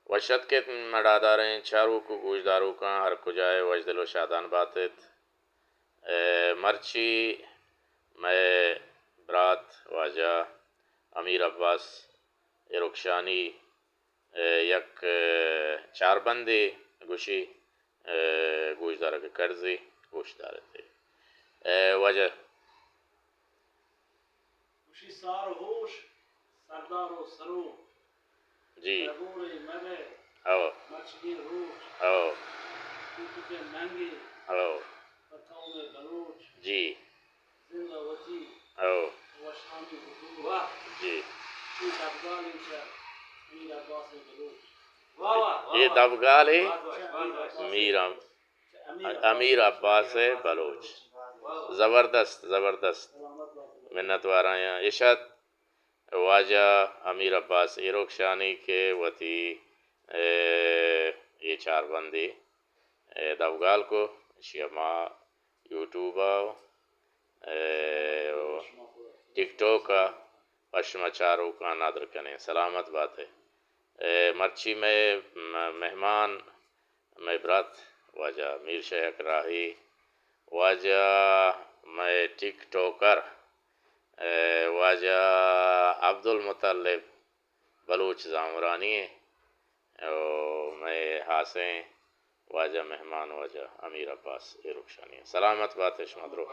وش اتک ات مئے ڈاہداریں چاروک و گوشداروکاں، ہر کجا ئے وشدل و شادان بات ات۔ اے، مرچی مئے برات واجہ امیر عباس ایرکشانی، اے، یک، اے، چاربندے گوشی، اے، گوشدارگ کرزی، گوشدار ات۔ اے، واجہ گوشی سار و ہوش، سردار و سرو، جی۔ دربورے مگے، او۔ مرچگیں روچ، او۔ کوتکے ننگے، او۔ پہ قوم بلوچ، جی۔ زند وتی، او۔ وشانی حضور، واہ۔ جی۔ اے دبگال انت چہ امیر عباس بلوچ۔ واہ، واہ، واہ، اے واہ۔ دبگال اے واہ، واہ، واہ، واہ۔ میر ام-، امیر عباس بلوچ۔ زبردست، زبردست۔ منت واراں۔ اشت واجہ امیر عباس ایروکشانی کہ وتی، اے، اے چاربندی، اے، دبگال کو، اشیا ما یوٹیوب ء، اے، و ٹک ٹاک ء پہ شما چاروکاں ندر کنیں۔ سلامت بات ئے۔ اے، مرچی مئے م-، مہمان مئے برات واجہ میر شیخ راہی، واجہ مئے ٹک ٹاکر، اے، واجہ عبدالمطلب بلوچ زامرانی ء، و مئے ہاسیں واجہ مہمان واجہ امیر عباس ایروکشانی۔ سلامت بات ئے شما درو۔